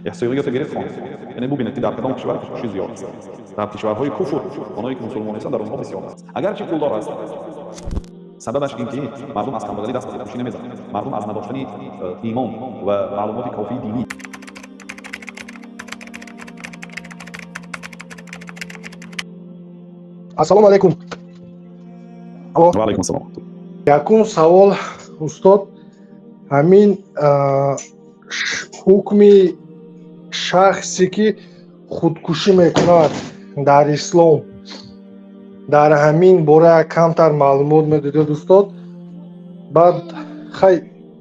Эҳсоиётро гирифт хонд. Яъне бубинед, ки дар кадом кишвар худкушӣ зиёд аст. Дар кишварҳои куфр, онҳое ки мусулмон нестанд, дар онҳо бисёр аст. Агарчи пулдор ҳастанд. Сабабаш ин ки мардум аз камбағалӣ даст ба худкушӣ намезананд. Мардум аз надоштани имон ва маълумоти кофии динӣ. Ассалому алайкум. Алло. Ва алайкум ассалом. Якум савол, устод, ҳамин ҳукми шахсе ки худкушӣ мекунад дар ислом, дар ҳамин бора камтар маълумот медодед, устод. Баъд хай,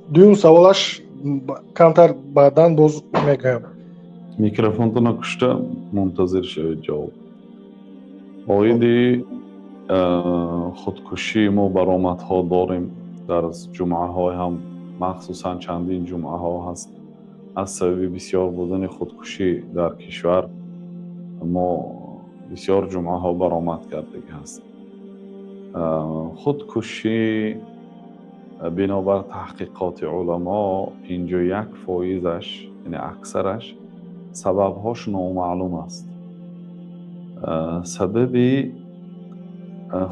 дуюм саволаш камтар баъдан боз мегӯям. Микрофонтонро кушта мунтазир шавед ҷавоб. Оиди худкушӣ мо баромадҳо дорем дар ҷумъаҳо ҳам, махсусан чандин ҷумъаҳо ҳаст. Аз сабаби бисёр будани худкушӣ дар кишвар мо бисёр ҷумъаҳо баромад кардагӣ ҳаст. Худкушӣ бинобар таҳқиқоти уламо 51%-аш, яъне аксараш, сабабҳош номаълум аст. Сабаби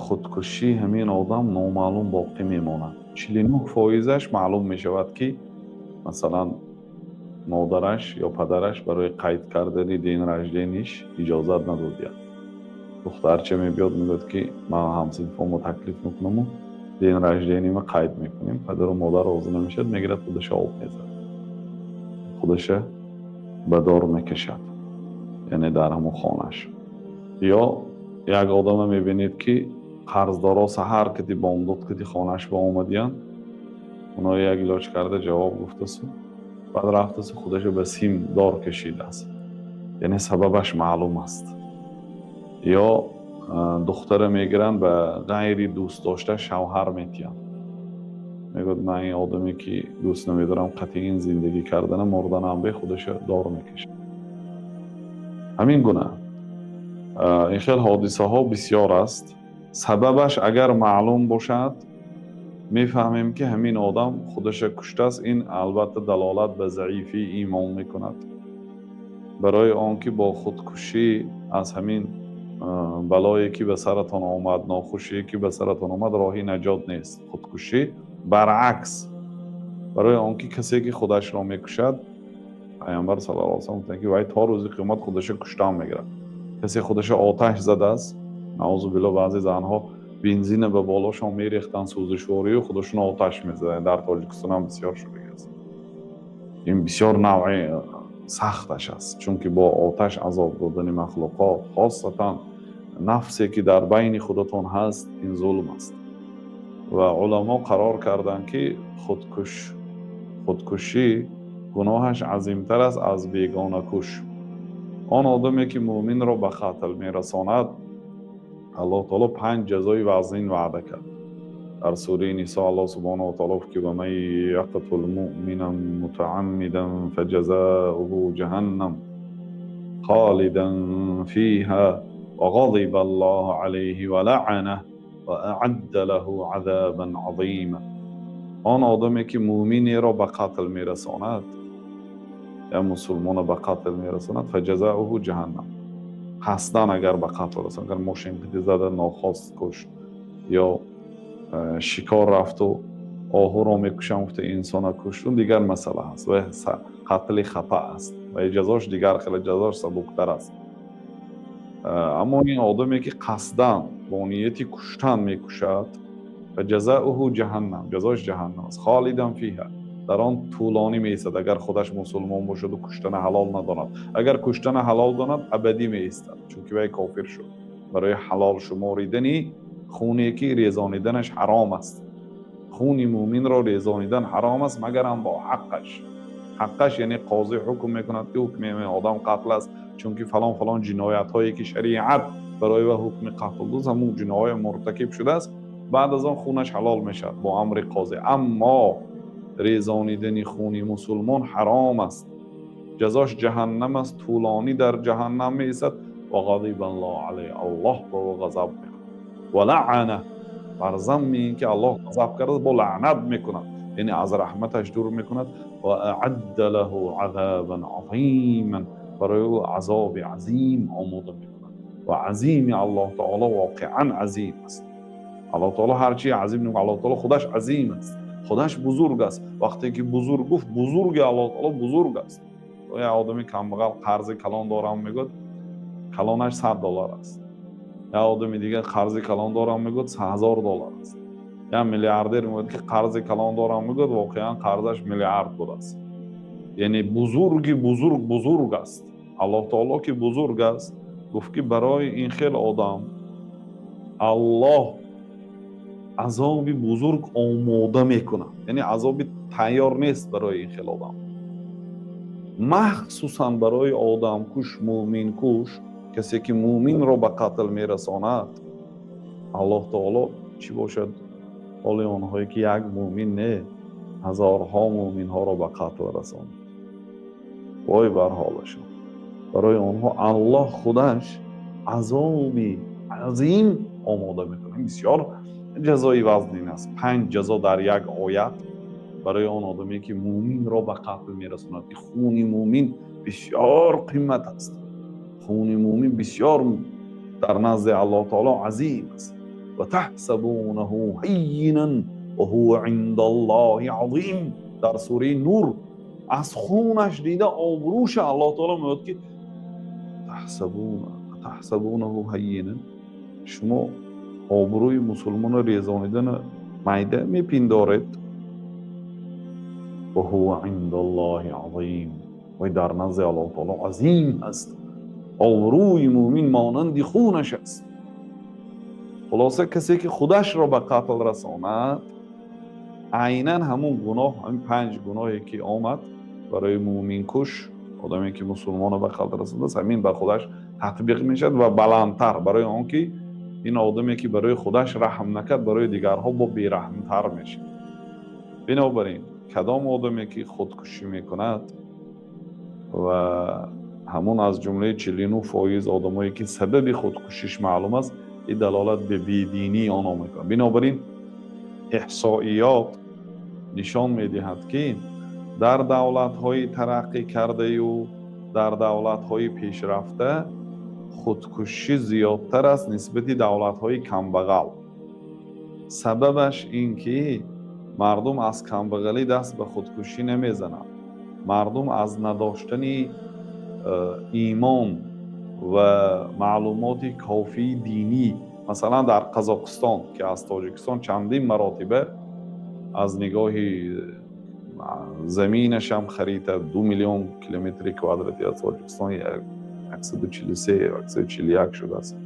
худкушӣ ҳамин одам номаълум боқӣ мемонад. 49%-аш маълум мешавад, ки масалан модараш ё падараш барои қайд кардани день рождения ш иҷозат надодияд. Духтарча мебиёд, мегӯяд, ки ман ҳамсинфомо таклиф мекунаму день рождения ма қайд мекунем. Падару модар розӣ намешавад, мегирад, худаша об мезад, худаша ба дор мекашад, яъне дар ҳамон хонаш. Ё як одама мебинед, ки қарздоро саҳар кити бомдод кити хонаш ба омадиянд, оно як илоҷ карда ҷавоб гуфтасу баъд рафтасу худаша ба сим дор кашидааст, яъне сабабаш маълум аст. Ё духтара мегиранд, ба ғайри дӯст дошта шавҳар метиҳанд, мегӯяд, ман ин одаме ки дӯст намедорам, қатъи ин зиндагӣ кардана, мурданам бе, худаша дор мекашад. Ҳамин гуна ин хел ҳодисаҳо бисёр аст. Сабабаш агар маълум бошад, мефаҳмем, ки ҳамин одам худаша куштааст. Ин албатта далолат ба заифии имон мекунад, барои он ки бо худкушӣ аз ҳамин балое ки ба саратон омад, нохушие ки ба саратон омад, роҳи наҷот нест худкушӣ. Баръакс, барои он ки касе ки худашро мекушад, Пайғамбар саллаллоҳу алайҳи васаллам гуфтанд, ки вай то рӯзи қиёмат худаша куштан мегирад. Касе худаша оташ задааст, наъузу биллоҳ, баъзе занҳо бензина ба болошон мерехтанд, сӯзишворию худашонро оташ мезаданд. Дар Тоҷикистон ҳам бисёр шудагиаст. Ин бисёр навъи сахташ аст, чунки бо оташ азоб додани махлуқот, хосатан нафсе ки дар байни худатон ҳаст, ин зулм аст. Ва уламо қарор карданд, ки худкушӣ гуноҳаш азимтар аст аз бегонакуш. Он одаме ки мӯминро ба қатл мерасонад, Аллоҳ таоло панҷ ҷазои вазнин ваъда кард. Дар сураи Нисо Аллоҳ субҳонаҳу ва таоло гуфт, ки ومن يقتل مؤمنا متعمدا فجزاؤه جهنم خالدا فيها وغضب الله عليه ولعنه وأعد له عذابا عظيما. Он одаме ки мӯминеро ба қатл мерасонад, я мусулмонро ба қатл мерасонад, فجزاؤه جهنم, қасдан агар ба қатл расонад, агар мошинқити зада нохост кушт ё шикор рафту оҳуро мекушам гуфта инсона кушт, он дигар масъала ҳаст ва қатли хата аст ва ҷазош дигар хеле, ҷазош сабуктар аст. Аммо ин одаме ки қасдан бо нияти куштан мекушад, فجزاؤه جهنم, ҷазош ҷаҳаннам аст, خالدا فيها, дар он тӯлонӣ меистад, агар худаш мусулмон бошаду куштана ҳалол надонад. Агар куштана ҳалол донад, абадӣ меистад, чунки вай кофир шуд. Барои ҳалол шуморидани хуне ки резониданаш ҳаром аст. Хуни мӯминро резонидан ҳаром аст, магарам бо ҳаққаш. Ҳаққаш яъне қозӣ ҳукм мекунад, ки ҳукми одам қатл аст, чунки фалон фалон ҷиноятҳое ки шариат барои ва ҳукми қатл дод, ҳамун ҷиноят муртакиб шудааст. Баъд аз он хунаш ҳалол мешавад бо амри қозӣ. Аммо резонидани хуни мусулмон ҳаром аст, ҷазош ҷаҳаннам аст, тӯлонӣ дар ҷаҳаннам меистад. وغضب الله عليه, Аллоҳ ба ӯ ғазаб мекунад, ولعنه, бар замми ин ки Аллоҳ ғазаб кардааст, бо лаънат мекунад. Яъне аз раҳматаш дур мекунад. Ва аъадда лаҳу азабан азиман, барои ӯ азоби азим омода мекунад. Ва азими Аллоҳ таоло воқеан азим аст. Аллоҳ таоло ҳарчи азим, Аллоҳ таоло худаш азим аст, худаш бузург аст. Вақте ки бузург гуфт, бузурги Аллоҳ таоло бузург аст. Як одами камбағал қарзи калон дорам мегӯяд, калонаш $100 аст. Як одами дигар қарзи калон дорам мегӯяд, $1000 аст. Як миллиардер мегӯяд, ки қарзи калон дорам мегӯяд, воқеан қарзаш миллиард будааст. Яъне бузурги бузург бузург аст. Аллоҳ таоло ки бузург аст, гуфт, ки барои ин хел одам Аллоҳ азоби бузург омода мекунад. Яъне азоби тайёр нест барои ин хел одам, махсусан барои одамкуш, мӯминкуш, касе ки мӯминро ба қатл мерасонад. Аллоҳ таоло чӣ бошад ҳоли онҳое, ки як мӯмин не, ҳазорҳо мӯминҳоро ба қатл расонад? Вой бар ҳолашон! Барои онҳо Аллоҳ худаш азоби азим омода мекунад. Бисёр ҷазои вазнин аст, панҷ ҷазо дар як оят барои он одаме, ки мӯминро ба қатл мерасонад. Хуни мӯмин бисёр қимат аст, хуни мӯмин бисёр дар назди Аллоҳ таоло азим аст. Ва таҳсабунаҳу ҳаййинан ва ҳува индаллоҳи азим. Дар сураи Нур аз хунаш дида обрӯша Аллоҳ таоло мегӯяд, ки таҳсабунаҳу ҳаййинан, шумо обрӯи мусулмонро резонидана майда мепиндоред, ва ҳува индаллоҳи азим, вай дар назди Аллоҳ таоло азим аст. Обрӯи мӯмин монанди хунаш аст. Хулоса, касе ки худашро ба қатл расонад, айнан ҳамун гуноҳ, ҳамин панҷ гуноҳе ки омад барои мӯминкуш, одаме ки мусулмонро ба қатл расондааст, ҳамин ба худаш татбиқ мешавад ва баландтар, барои он ки ин одаме ки барои худаш раҳм накард, барои дигарҳо бо бераҳмтар мешавад. Бинобар ин, кадом одаме ки худкушӣ мекунад ва ҳамон аз ҷумлаи 49% одамое, ки сабаби худкушиш маълум аст, ин далолат ба бединии онҳо мекунад. Бинобар ин, эҳсоиёт нишон медиҳад, ки дар давлатҳои тараққӣ кардаю дар давлатҳои пешрафта худкушӣ зиёдтар аст нисбати давлатҳои камбағал. Сабабаш ин ки мардум аз камбағалӣ даст ба худкушӣ намезананд. Мардум аз надоштани имон ва маълумоти кофии динӣ. Масалан, дар Қазоқистон, ки аз Тоҷикистон чандин маротиба аз нигоҳи заминашам харита 2 миллион километри квадрати, аз Тоҷикистон 143, 141 шудааст,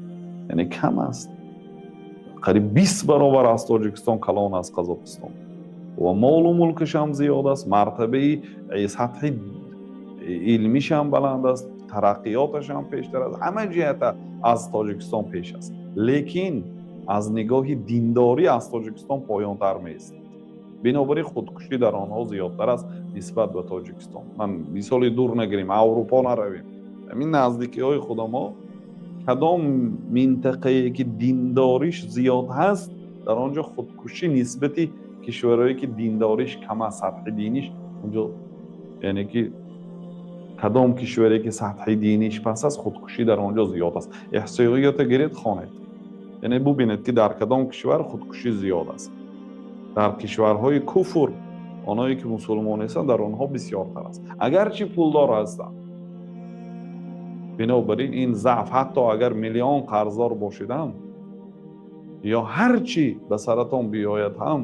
яъне кам аст, қариб 20 баробар аз Тоҷикистон калон аст Қазоқистон ва молу мулкашам зиёд аст, мартабаи сатҳи илмишам баланд аст, тараққиёташам пештар аст, ҳама ҷиҳата аз Тоҷикистон пеш аст, лекин аз нигоҳи диндорӣ аз Тоҷикистон поёнтар меистад. Бинобар ин, худкушӣ дар онҳо зиёдтар аст нисбат ба Тоҷикистон. Ман мисоли дур нагирем, Аврупо наравем, ҳамин наздикиҳои худамо кадом минтақае ки диндориш зиёд ҳаст, дар он ҷо худкушӣ нисбати кишварҳое ки диндориш кам аст, сатҳи диниш онҷо, яъне ки кадом кишваре ки сатҳи диниш паст аст, худкушӣ дар он ҷо зиёд аст. Эҳсоиёта гиред, хонед, яъне бубинед, ки дар кадом кишвар худкушӣ зиёд аст. Дар кишварҳои куфр, онҳое ки мусулмон нестанд, дар онҳо бисёртар аст, агарчи пулдор ҳастанд. Бинобар ин, ин заъф, ҳатто агар миллион қарздор бошидам ё ҳар чӣ ба саратон биёяд ҳам,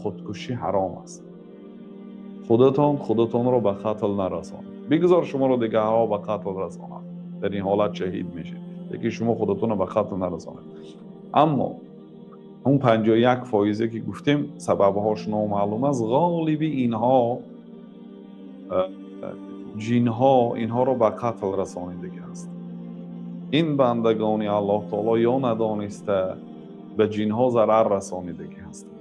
худкушӣ ҳаром аст. Худатон худатонро ба қатл нарасонед. Бигзор шуморо дигарҳо ба қатл расонанд, дар ин ҳолат шаҳид мешед, лекин шумо худатонро ба қатл нарасонед. Аммо он 51 фоизе, ки гуфтем, сабабҳош номаълум аст. Ғолиби инҳо ҷинҳо инҳоро ба қатл расонидагӣ аст. Ин бандагони Аллоҳ таоло ё надониста ба ҷинҳо зарар расонидагӣ ҳастанд.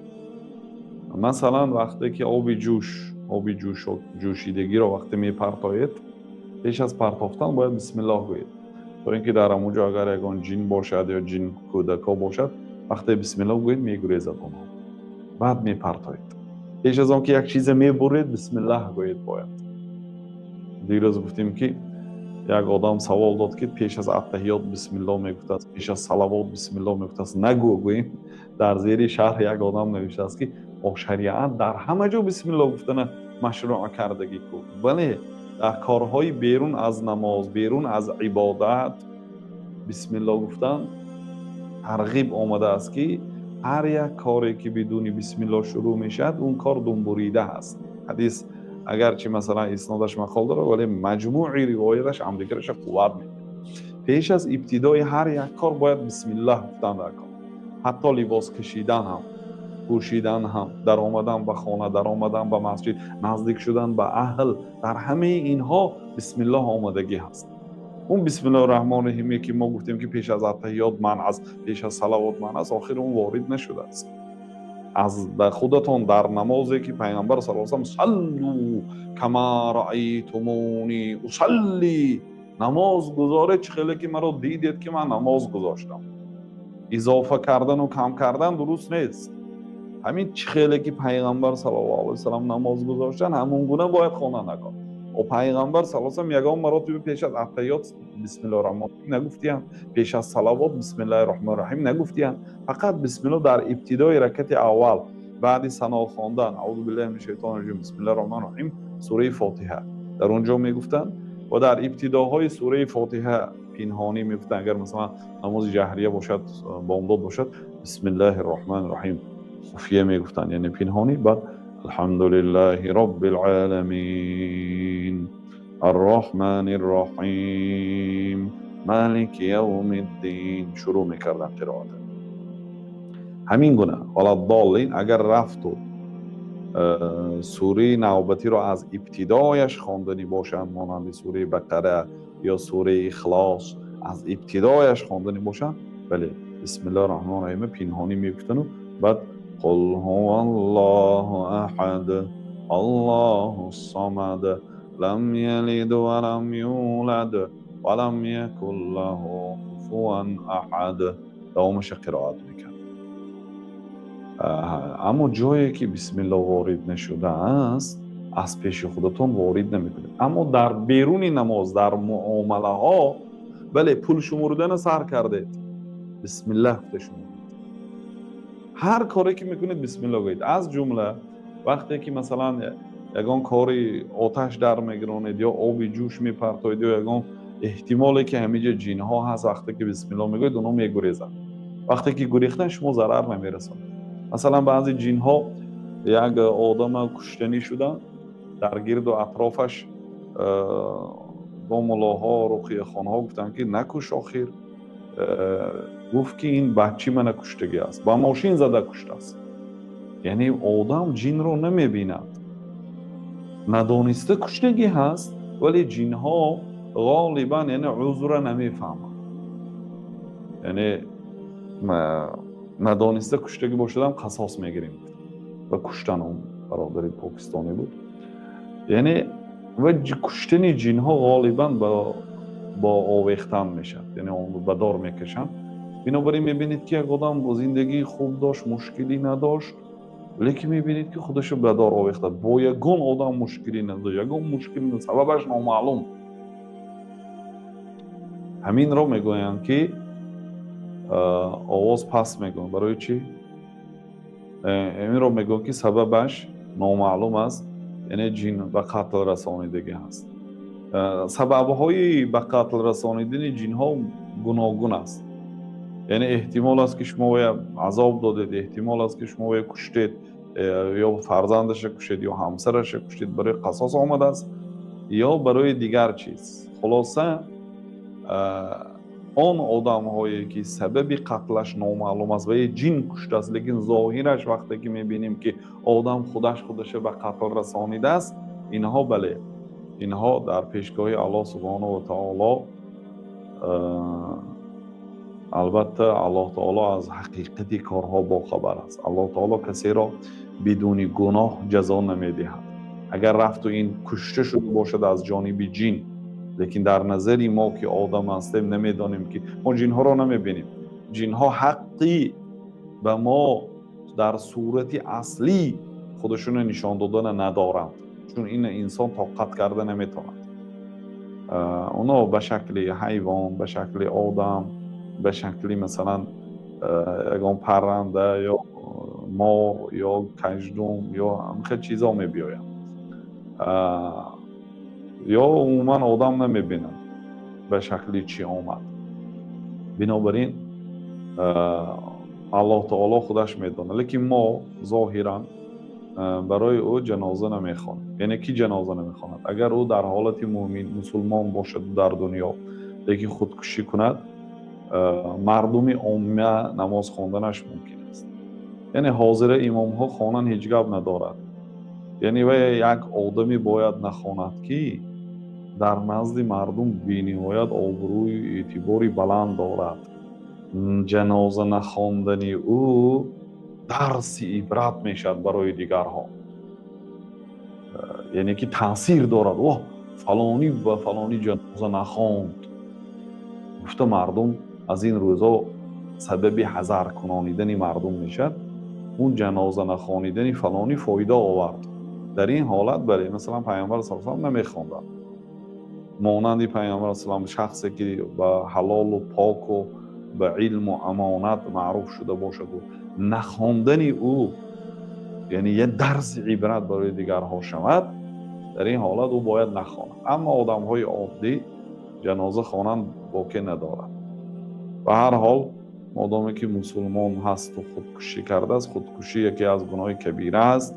Масалан, вақте ки оби ҷӯш, оби ҷӯшидагиро вақте мепартоед, пеш аз партофтан бояд бисмиллоҳ гӯед, то ин ки дар ҳамон ҷо агар ягон ҷин бошад ё ҷин кӯдакҳо бошад, вақте бисмиллоҳ гӯед, мегурезад онҳо, баъд мепартоед. Пеш аз он ки як чизе мебуред, бисмиллаҳ гӯед бояд. Дирӯз гуфтем, ки як одам савол дод, ки пеш аз аттаҳиёт бисмиллоҳ мегуфтааст, пеш аз салавот бисмиллоҳ мегуфтааст. Нагӯ, гӯем. Дар зери шарҳ як одам навиштааст, ки о шариат дар ҳама ҷо бисмиллоҳ гуфтана машрӯъ кардагӣ ку. Бале, дар корҳои берун аз намоз, берун аз ибодат бисмиллоҳ гуфтан тарғиб омадааст, ки ҳар як коре ки бидуни бисмиллоҳ шурӯъ мешавад, он кор думбурида ҳаст. Ҳадис агарчи, масалан, иснодаш мақол дорад, вале маҷмӯи ривояташ ҳамдигараша қувват медиҳад. Пеш аз ибтидои ҳар як кор бояд бисмиллаҳ гуфтан дар кор, ҳатто либос кашидан ҳам, пӯшидан ҳам, даромадан ба хона, даромадан ба масҷид, наздик шудан ба аҳл, дар ҳамаи инҳо бисмиллоҳ омадагӣ ҳаст. Он бисмиллоҳи раҳмони раҳиме ки мо гуфтем, ки пеш аз аттаҳиёт манъ аст, пеш аз салавот манъ аст, охир он ворид нашудааст. Аз ба худатон дар намозе ки пайғамбар саллаллоҳу алайҳи васаллам «Саллу кама раайтумуни усалли», намоз гузоред, чӣ хеле ки маро дидед, ки ман намоз гузоштам. Изофа кардану кам кардан дуруст нест. Ҳамин чӣ хеле ки пайғамбар саллаллоҳу алайҳи васаллам намоз гузоштан, ҳамон гуна бояд хонандагон. О пайғамбар саллаллоҳу алайҳи васаллам ягон маротиба пеш аз аттаҳиёт бисмиллоҳи раҳмони раҳим нагуфтиянд, пеш аз салавот бисмиллоҳи раҳмони раҳим нагуфтиянд. Фақат бисмиллоҳ дар ибтидои ракати аввал, баъди сано хондан, аузу биллаҳи мин шайтони раҷим, бисмиллоҳи раҳмони раҳим, сураи Фотиҳа дар он ҷо мегуфтанд ва дар ибтидоҳои сураи Фотиҳа пинҳонӣ мегуфтанд. Агар, масалан, намози ҷаҳрия бошад, бомдод бошад, бисмиллоҳи раҳмони раҳим хуфия мегуфтанд, яъне пинҳонӣ, баъд алҳамдулиллаҳи роббил оламин, арраҳмани рраҳим, малики явмиддин шурӯъ мекарданд қироата. Ҳамин гуна валаддоллин агар рафту сураи навбатиро аз ибтидояш хонданӣ бошанд, монанди сураи Бақара ё сураи Ихлос, аз ибтидояш хонданӣ бошанд, бале, бисмиллоҳи раҳмони раҳим пинҳонӣ мегуфтану баъд қул ҳуваллоҳу аҳад, аллоҳу самад, лам ялид валам юлад валам якун лаҳу куфуван аҳад давомаша қироат мекард. Аммо ҷое ки бисмиллоҳ ворид нашудааст, аз пеши худатон ворид намекунед. Аммо дар беруни намоз, дар муомалаҳо, бале, пул шумурдана сар кардед, бисмиллаҳ гуфта шумуред. Ҳар коре ки мекунед, бисмиллоҳ гӯед. Аз ҷумла вақте ки, масалан, ягон кори оташ дар мегиронед ё оби ҷӯш мепартоед ё ягон эҳтимоле ки ҳамиҷа ҷинҳо ҳаст, вақте ки бисмиллоҳ мегӯед, онҳо мегурезанд. Вақте ки гурехтан, шумо зарар намерасонед. Масалан, баъзе ҷинҳо як одама куштанӣ шуданд, дар гирду атрофаш бо муллоҳо, руқияхонҳо гуфтанд, ки накуш. Охир гуфт, ки ин баччи мана куштагӣ аст, ба мошин зада куштааст. Яъне одам ҷинро намебинад, надониста куштагӣ ҳаст, вале ҷинҳо ғолибан, яъне, узра намефаҳманд. Яъне надониста куштагӣ бошадам, қасос мегирем. Ва куштан, он бародари покистонӣ буд. Яъне ва куштани ҷинҳо ғолибан бо овехтан мешавад, яъне ба дор мекашанд. Бинобар ин мебинед, ки як одам зиндагии хуб дошт, мушкилӣ надошт, лекин мебинед, ки худашо ба дор овехта, бо ягон одам мушкилӣ надошт, ягон мушкилӣ, сабабаш номаълум. Ҳаминро мегӯянд, ки овоз паст мегӯянд. Барои чӣ инро мегӯянд, ки сабабаш номаълум аст, яъне ҷин ба қатл расонидагӣ ҳаст. Сабабҳои ба қатл расонидани ҷинҳо гуногун аст. Яъне эҳтимол аст, ки шумо вая азоб додед, эҳтимол аст, ки шумо вая куштед, ё фарзандаша куштед, ё ҳамсараша куштед, барои қасос омадааст ё барои дигар чиз. Хулоса, он одамҳое ки сабаби қатлаш номаълум аст ва ҷин куштааст, лекин зоҳираш вақте ки мебинем, ки одам худаш худаша ба қатл расонидааст, инҳо, бале, инҳо дар пешгоҳи Аллоҳ субҳонаҳу ва таоло, албатта, Аллоҳ таоло аз ҳақиқати корҳо бохабар аст. Аллоҳ таоло касеро бидуни гуноҳ ҷазо намедиҳад. Агар рафту ин кушта шуда бошад аз ҷониби ҷин, лекин дар назари мо, ки одам ҳастем, намедонем, ки мо ҷинҳоро намебинем, ҷинҳо ҳаққи ба мо дар сурати аслӣ Худашонро нишон додана надоранд, чун ин инсон тоқат карда наметавонад. Оно ба шакли ҳайвон, ба шакли одам, ба шакли, масалан, ягон парранда ё мор ё каждум ё ҳамхел чизо мебиёянд ё умуман одам намебинад, ба шакли чӣ омад. Бинобар ин Аллоҳ таоло худаш медонад, лекин мо зоҳиран барои ӯ ҷаноза намехонем. Яъне кӣ ҷаноза намехонад? Агар ӯ дар ҳолати мӯмин, мусулмон бошад дар дунё, лекин худкушӣ кунад, мардуми омма намоз хонданаш мумкин аст. Яъне ҳозира имомҳо хонан, ҳеҷ гап надорад. Яъне вай як одаме бояд нахонад, ки дар назди мардум бениҳоят обрӯю эътибори баланд дорад. Ҷаноза нахондани ӯ дарси ибрат мешавад барои дигарҳо, яъне ки таъсир дорад. О, фалонӣ ба фалонӣ ҷаноза нахонд, гуфта мардум аз ин рӯзо сабаби ҳазар кунонидани мардум мешавад. Он ҷаноза нахонидани фалонӣ фоида овард. Дар ин ҳолат, бале, масалан, Пайғамбар са салам намехонданд. Монанди Пайғамбар салам шахсе ки ба ҳалолу поку ба илму амонат маъруф шуда бошаду нахондани ӯ, яъне як дарси ибрат барои дигарҳо шавад, дар ин ҳолат ӯ бояд нахонад. Аммо одамҳои оддӣ ҷаноза хонанд, боке надорад. Ба ҳар ҳол, модоме ки мусулмон ҳасту худкушӣ кардааст, худкушӣ яке аз гуноҳи кабира аст.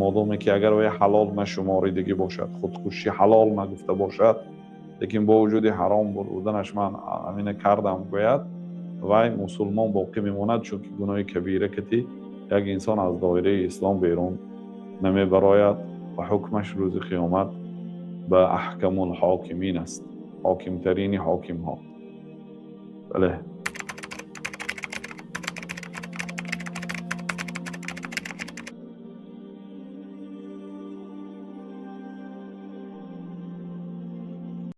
Модоме ки агар вай ҳалол нашуморидагӣ бошад, худкушӣ ҳалол нагуфта бошад, лекин бо вуҷуди ҳаром буданаш ман амина кардам гӯяд, вай мусулмон боқӣ мемонад, чунки гуноҳи кабира кати як инсон аз доираи ислом берун намебарояд ва ҳукмаш рӯзи қиёмат ба аҳкамулҳокимин аст, ҳокимтарини ҳокимҳо. Бале.